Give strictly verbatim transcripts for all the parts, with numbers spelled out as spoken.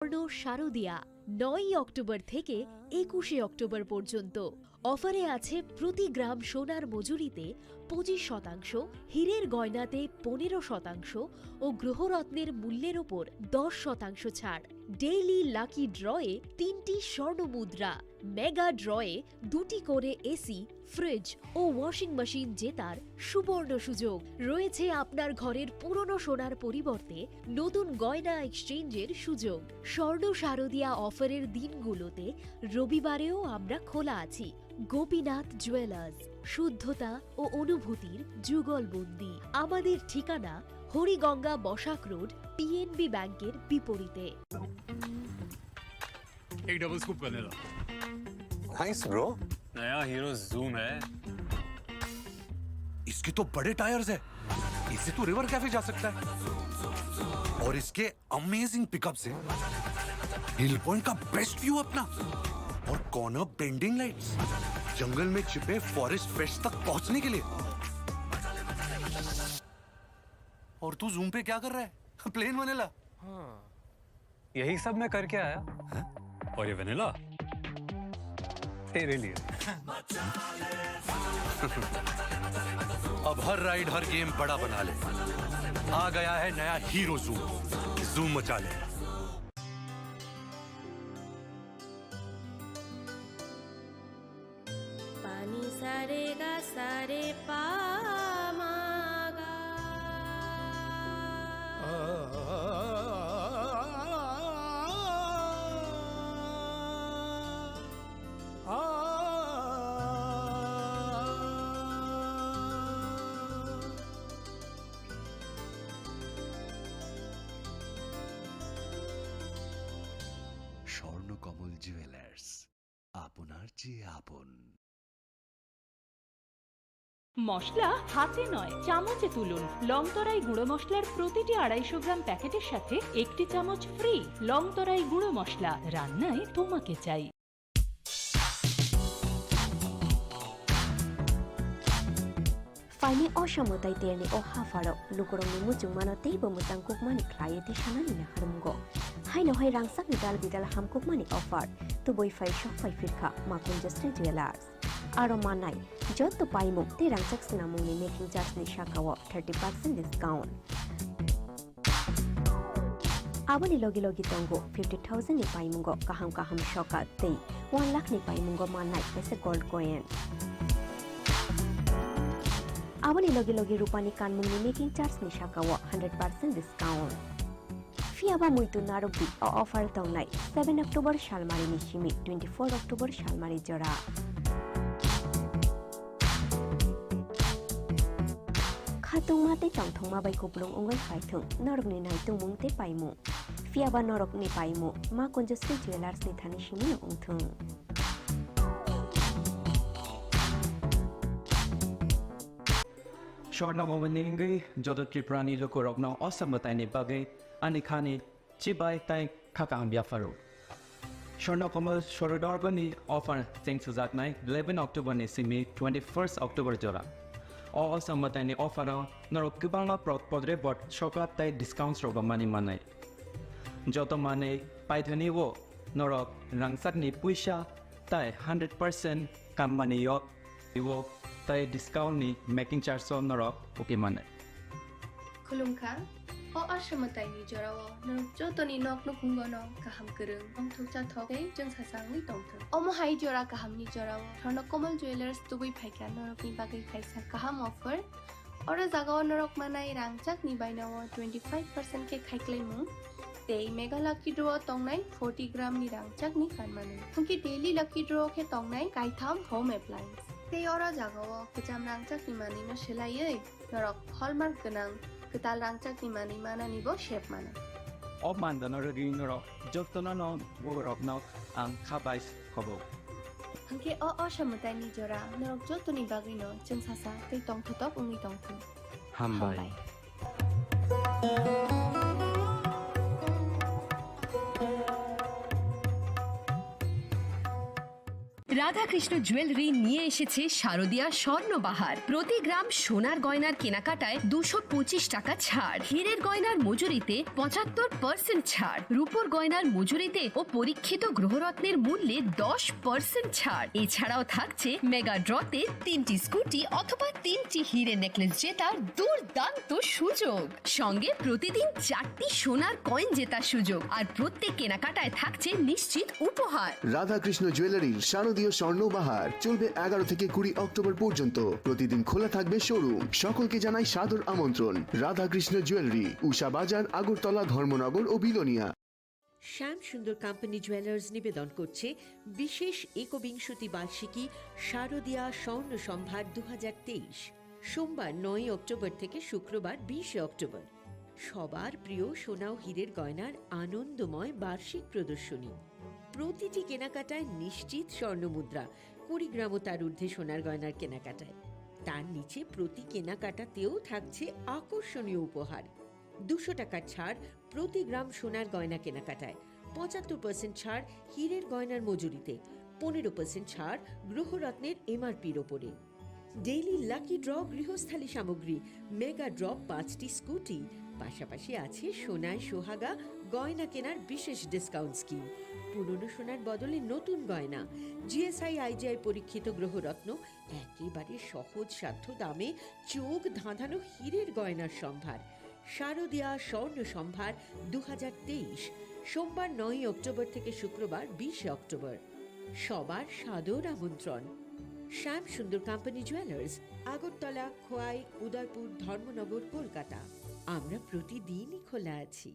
স্বর্ণ শারদিয়া, নয়ই অক্টোবর থেকে একুশে অক্টোবর পর্যন্ত। অফারে আছে প্রতি গ্রাম সোনার মজুরিতে পঁচিশ শতাংশ, হীরের গয়নাতে পনেরো শতাংশ ও গ্রহরত্নের মূল্যের ওপর দশ শতাংশ ছাড়। ডেইলি লাকি ড্রয়ে তিনটি স্বর্ণ মুদ্রা, মেগা ড্রয়ে দুটি করে এসি, ফ্রিজ ও ওয়াশিং মেশিন জেতার সুবর্ণ সুযোগ। রয়েছে আপনার ঘরের পুরনো সোনার পরিবর্তে নতুন গয়না এক্সচেঞ্জের সুযোগ। স্বর্ণ শারদিয়া অফারের দিনগুলোতে রবিবারেও আমরা খোলা আছি। গোপীনাথ জুয়েলার্স, শুদ্ধতা ও অনুভূতির যুগলবন্দি। আমাদের ঠিকানা হরিগঙ্গা বসাক রোড, পিএনবি ব্যাংকের বিপরীতে। एक double scoop vanilla. Thanks, bro। नया हीरो जूम है। इसके तो बड़े टायर्स है, इससे तो रिवर कैफे जा सकता है। और इसके अमेजिंग पिकअप्स हैं। हिल पॉइंट का बेस्ट व्यू अपना, और कॉर्नर बेंडिंग लाइट्स, जंगल में छिपे फॉरेस्ट फ्रेश तक पहुंचने के लिए। और तू जूम पे क्या कर रहा है? Plane vanilla. हाँ। यही सब मैं करके आया। हैं? और ये वनीला? तेरे लिए। अब हर राइड, हर गेम बड़ा बना ले। आ गया है नया हीरो जूम। जूम मचा ले। Pani sare ga sare pa ma ga. Swarnakamal jewellers, আপনার চেয়ে আপন। মশলা হাতে নয়, চামচে তুলুন। লংতরাই গুঁড়ো মশলার প্রতিটি আড়াইশো গ্রাম প্যাকেটের সাথে একটি চামচ ফ্রি। লংতরাই গুঁড়ো মশলা, রান্নায় তোমাকে চাই। Phaini o samwtai terni o hapharo lukurokni muchungmano teibo mwchang kukmani khlaiwi tisanani naharmungo. Haino hai rangchakni dal bidal hamkukmani offer tubui phai sok phai phirkha Makunjo Sri Jewellers. Aro mannai jotto paimung tei rangchak swnamungni making charge ni sakao thirty percent discount. Aboni logi logi tongo fifty thousand ni paimungo kaham kaham sokat tei one lakh ni paimungo mannai kaisa gold coin. Aboni logi logi rupani kanmungni making charge ni sakao hundred percent discount. Phiya ba muitu narwk di, o offer tongnai seven October salmari ni simi twenty four October salmari jora. Khatungma tei tongthokma bai kupulung wngwi phaithung norokni naitungmung tei paimung. Phiya ba norokni paimung Makunjo Sri Jewellers ni thani simi no wngthung. Swarna Bhavan ni wngwi joto Tripura ni lukurokno o samwtai ni bagwi ani khani chibai tei kha kaham yapharo. Swarna Kamal Sorodorbani offer cheng sujaknai eleven October ni simi twenty first October jora. O, o samwtai ni offer o norok kwbangma pro-, podre bot sokat tei discounts rok mani manai. Joto manwi paithani o norok rangchakni puisa tei hundred percent kammani yok iwo tei discount ni making charge o norok uki mane. Khulumkha, o asamwtaini jorao norok jotoni nok nukhungono kaham kwrwng, tongthok chathok tei chwngsachangwi tongthok. Omo hai jora kahamni jorao Swarna Kamal Jewellers tubui phaikha norokni bagwi kaisa kaham offer. Oro jagao norok manai rangchakni bainao twenty five percent khe khaiklaimung tei Mega Lucky Draw o tongnai forty gram ni rangchakni kanmani. Hwnkhe Daily Lucky Draw khe tongnai kaitham home appliance. Tei oro jagao kwcham rangchakni manwino selaiwi norok hallmark gwnang kwtal rangchakni manwi mananibo sep mano. O mandano rwgwi norok jotono borokno ang kha bai khobo. Hwnkhe o, o samwtaini jora norok jotoni bagwino chwngsasa tei tongthotok wngwi tongthung. Hambai. Hambai. Radhakrishna jewellery নিয়ে এসেছে শারদিয়া স্বর্ণ বাহার। প্রতি গ্রাম সোনার গয়নার কেনাকাটায় দুশো পঁচিশ টাকা ছাড়, হীরের গয়নার মজুরিতে পঁচাত্তর পার্সেন্ট ছাড়, রূপোর গয়নার মজুরিতে ও পরীক্ষিত গ্রহরত্নের মূল্যে দশ পার্সেন্ট ছাড়। এছাড়াও থাকছে মেগা ড্রতে তিনটি স্কুটি অথবা তিনটি হিরে নেকলেস জেতার দুর্দান্ত সুযোগ। সঙ্গে প্রতিদিন চারটি সোনার কয়েন জেতার সুযোগ, আর প্রত্যেক কেনাকাটায় থাকছে নিশ্চিত উপহার। রাধাকৃষ্ণ জুয়েলারির শারদীয় স্বর্ণ বাহার চলবে এগারো থেকে কুড়ি অক্টোবর পর্যন্ত। প্রতিদিন খোলা থাকবে শোরুম। সকলকে জানাই সাদর আমন্ত্রণ। রাধাকৃষ্ণ জুয়েলারি, উষা বাজার, আগরতলা, ধর্মনগর ও বিলোনিয়া। শ্যাম সুন্দর কোম্পানি জুয়েলার্স নিবেদন করছে বিশেষ একবিংশতি বার্ষিকী শারদীয়া স্বর্ণ সম্ভার দু হাজার তেইশ, সোমবার নয়ই অক্টোবর থেকে শুক্রবার বিশে অক্টোবর। সবার প্রিয় সোনা ও হীরের গয়নার আনন্দময় বার্ষিক প্রদর্শনী। প্রতিটি কেনাকাটায় নিশ্চিত স্বর্ণ মুদ্রা, কুড়ি গ্রাম ও তার ঊর্ধ্বে সোনার গয়নার কেনাকাটায়। তার নিচে প্রতি কেনাকাটাতেও থাকছে আকর্ষণীয় উপহার। দুশো টাকার ছাড় প্রতি গ্রাম সোনার গয়না কেনাকাটায়, পঁচাত্তর পার্সেন্ট ছাড় হীরের গয়নার মজুরিতে, পনেরো পার্সেন্ট ছাড় গ্রহরত্নের এমআরপির ওপরে। ডেইলি লাকি ড্র গৃহস্থালী সামগ্রী, মেগা ড্র পাঁচটি স্কুটি, পাশাপাশি আছে সোনায় সোহাগা গয়না কেনার বিশেষ ডিসকাউন্ট স্কিম। পুরনো সোনার বদলে নতুন গয়না, জিএসআই আইজিআই পরীক্ষিত গ্রহরত্ন, একেবারে সহজসাধ্য দামে চোখ ধাঁধানো হীরের গয়নার সম্ভার। শারদীয়া স্বর্ণ সম্ভার দু হাজার তেইশ, সোমবার নয়ই অক্টোবর থেকে শুক্রবার বিশে অক্টোবর। সবার সাদর আমন্ত্রণ। শ্যাম সুন্দর কোম্পানি জুয়েলার্স, আগরতলা, খোয়াই, উদয়পুর, ধর্মনগর, কলকাতা। আমরা প্রতিদিনই খোলা আছি।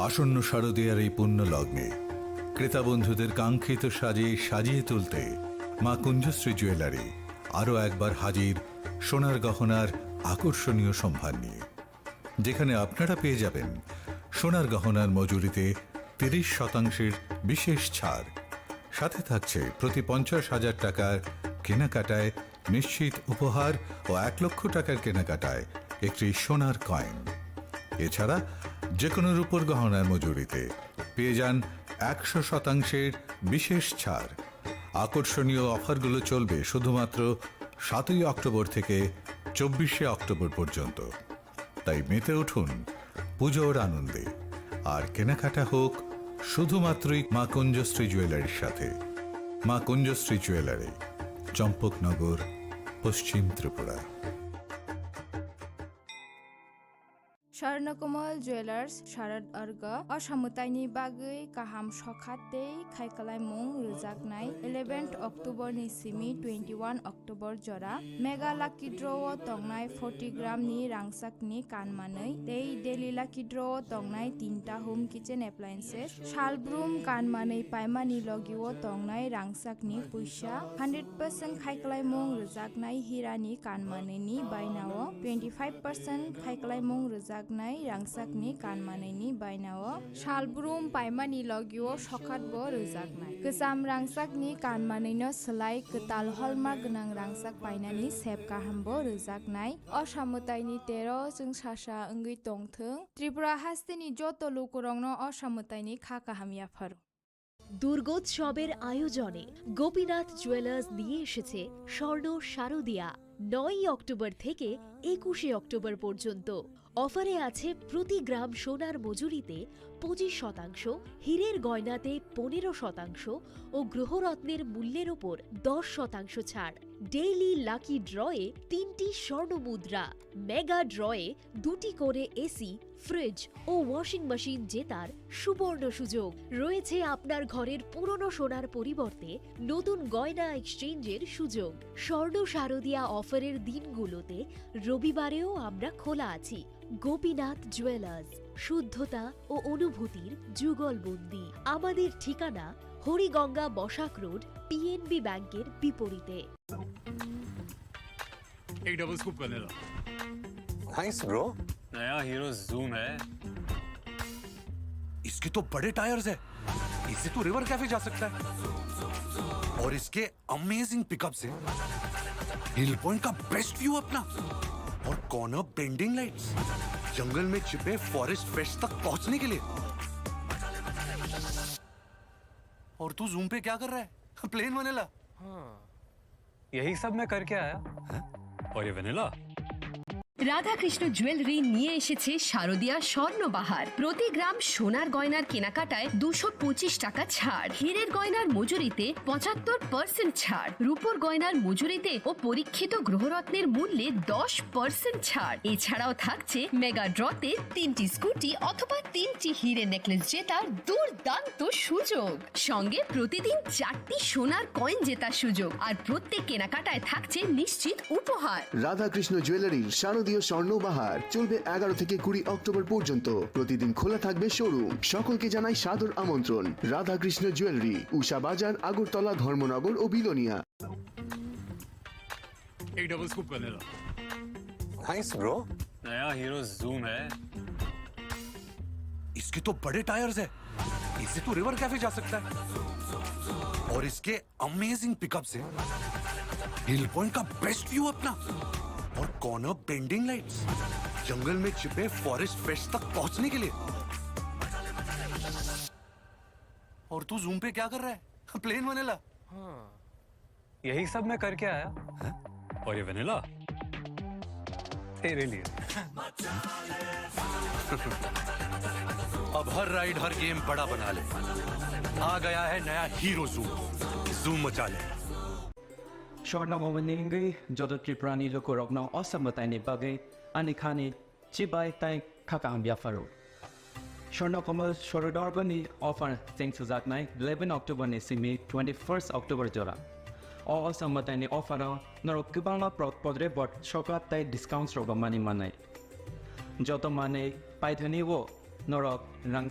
আসন্ন শারদীয়ার এই পুণ্য লগ্নে ক্রেতা বন্ধুদের কাঙ্ক্ষিত সাজে সাজিয়ে তুলতে মা কুঞ্জশ্রী জুয়েলারি আরও একবার হাজির সোনার গহনার আকর্ষণীয় সম্ভার নিয়ে, যেখানে আপনারা পেয়ে যাবেন সোনার গহনার মজুরিতে তিরিশ শতাংশের বিশেষ ছাড়। সাথে থাকছে প্রতি পঞ্চাশ হাজার টাকার কেনাকাটায় নিশ্চিত উপহার ও এক লক্ষ টাকার কেনাকাটায় একটি সোনার কয়েন। এছাড়া যে কোনো রূপোর গহনার মজুরিতে পেয়ে যান একশো শতাংশের বিশেষ ছাড়। আকর্ষণীয় অফারগুলো চলবে শুধুমাত্র সাতই অক্টোবর থেকে চব্বিশে অক্টোবর পর্যন্ত। তাই মেতে উঠুন পুজোর আনন্দে, আর কেনাকাটা হোক শুধুমাত্রই মা কুঞ্জশ্রী জুয়েলারির সাথে। মা কুঞ্জশ্রী জুয়েলারি, চম্পকনগর, পশ্চিম Tripura. Swarnakomal Jewelers, Sharad Arga, o samwtaini bagwi kaham sokha tei khaikwlaimung rwjaknai eleventh October ni simi twenty-one October jora Mega Lucky Draw o tongnai forty gram ni rangchakni kan manwi tei Daily Lucky Draw o tongnai tinta home kitchen appliances, salbrum kan manwi paimani logi o tongnai rangchakni puisa, hundred percent khaikwlaimung rwjaknai hirani kan manwini bainao twenty five percent khaikwlaimung rwjaknai rangchakni kan manwini bainao salbrum paimani logio sokhatbo rwjaknai. Kwcham rangchakni kan manwino swlai kwtal hallmark gwnang rangchak painani sep kahambo rwjaknai. O samwtaini tero chwngsasa wngwi tongthwng. Tripura hasteni joto lukurokno o samwtaini kha kaham yapharo. দুর্গোৎসবের আয়োজনে গোপীনাথ জুয়েলার্স নিয়ে এসেছে স্বর্ণ শারদিয়া। নয়ই অক্টোবর থেকে একুশে অক্টোবর পর্যন্ত। অফারে আছে প্রতি গ্রাম সোনার মজুরিতে পঁচিশ শতাংশ, হীরের গয়নাতে পনেরো শতাংশ ও গ্রহরত্নের মূল্যের ওপর দশ শতাংশ ছাড়। ডেইলি লাকি ড্রয়ে তিনটি স্বর্ণ মুদ্রা, মেগা ড্রয়ে দুটি করে এসি, ফ্রিজ ও ওয়াশিং মেশিন জেতার সুবর্ণ সুযোগ। রয়েছে আপনার ঘরের পুরনো সোনার পরিবর্তে নতুন গয়না এক্সচেঞ্জের সুযোগ। স্বর্ণ শারদিয়া অফারের দিনগুলোতে রবিবারেও আমরা খোলা আছি। গোপীনাথ জুয়েলার্স, শুদ্ধতা ও অনুভূতির যুগলবন্দি। আমাদের ঠিকানা হরিগঙ্গা বসাক রোড, পিএনবি ব্যাংকের বিপরীতে। एक डबल स्कूप कर लेना। Thanks bro. नया हीरो जूम है। इसके तो बड़े टायर्स है, इससे तो रिवर कैफे जा सकता है। और इसके अमेजिंग पिकअप से हिल पॉइंट का बेस्ट व्यू अपना। और कॉर्नर बेंडिंग लाइट्स, जंगल में छिपे फॉरेस्ट फ्रेश तक पहुंचने के लिए। और तू जूम पे क्या कर रहा है? Plane vanilla. हाँ। यही सब मैं करके आया। हैं? और ये वनीला? রাধাকৃষ্ণ জুয়েলারি নিয়ে এসেছে শারদীয়া স্বর্ণবাহার। প্রতি গ্রাম সোনার গয়নার কেনাকাটায় দুশো পঁচিশ টাকা ছাড়, হীরের গয়নার মজুরিতে পঁচাত্তর পার্সেন্ট ছাড়, রূপোর গয়নার মজুরিতে ও পরীক্ষিত গ্রহরত্নের মূল্যে দশ পার্সেন্ট ছাড়। এছাড়াও থাকছে মেগা ড্রতে তিনটি স্কুটি অথবা তিনটি হিরে নেকলেস জেতার দুর্দান্ত সুযোগ। সঙ্গে প্রতিদিন চারটি সোনার কয়েন জেতার সুযোগ, আর প্রত্যেক কেনাকাটায় থাকছে নিশ্চিত উপহার। রাধাকৃষ্ণ জুয়েলারির শারদীয় স্বর্ণ বাহার চলবে এগারো থেকে কুড়ি অক্টোবর পর্যন্ত। প্রতিদিন খোলা থাকবে শোরুম। সকলকে জানাই সাদর আমন্ত্রণ। রাধাকৃষ্ণ জুয়েলারি, উষা বাজার, আগরতলা, ধর্মনগর ও বিলোনিয়া। एक double scoop vanilla. Thanks bro. नया हीरो जूम है। इसके तो बड़े टायर्स है, इससे तो रिवर कैफे जा सकता है। और इसके अमेजिंग पिकअप्स हैं। हिल पॉइंट का बेस्ट व्यू अपना। और कॉर्नर बेंडिंग लाइट्स, जंगल में छिपे फॉरेस्ट फ्रेश तक पहुंचने के लिए। और तू जूम पे क्या कर रहा है? Plane vanilla. हाँ। यही सब मैं करके आया। हैं? और ये वनीला? तेरे लिए। अब हर राइड, हर गेम बड़ा बना ले। आ गया है नया हीरो जूम। जूम मचा ले। Short no moment ni wngwi joto Tripura ni lukurokno o samwtaini bagwi ani khani chibai tai khakang hamya pharo. Shorno Komal Shorodorba ni offer cheng sujaknai eleven October ni simi twenty first October jora. O osa mwtaini offer o norok kwbangma pro-, podre bot sokap tai discounts rogo mani manai. Joto manwi paithani o norok rang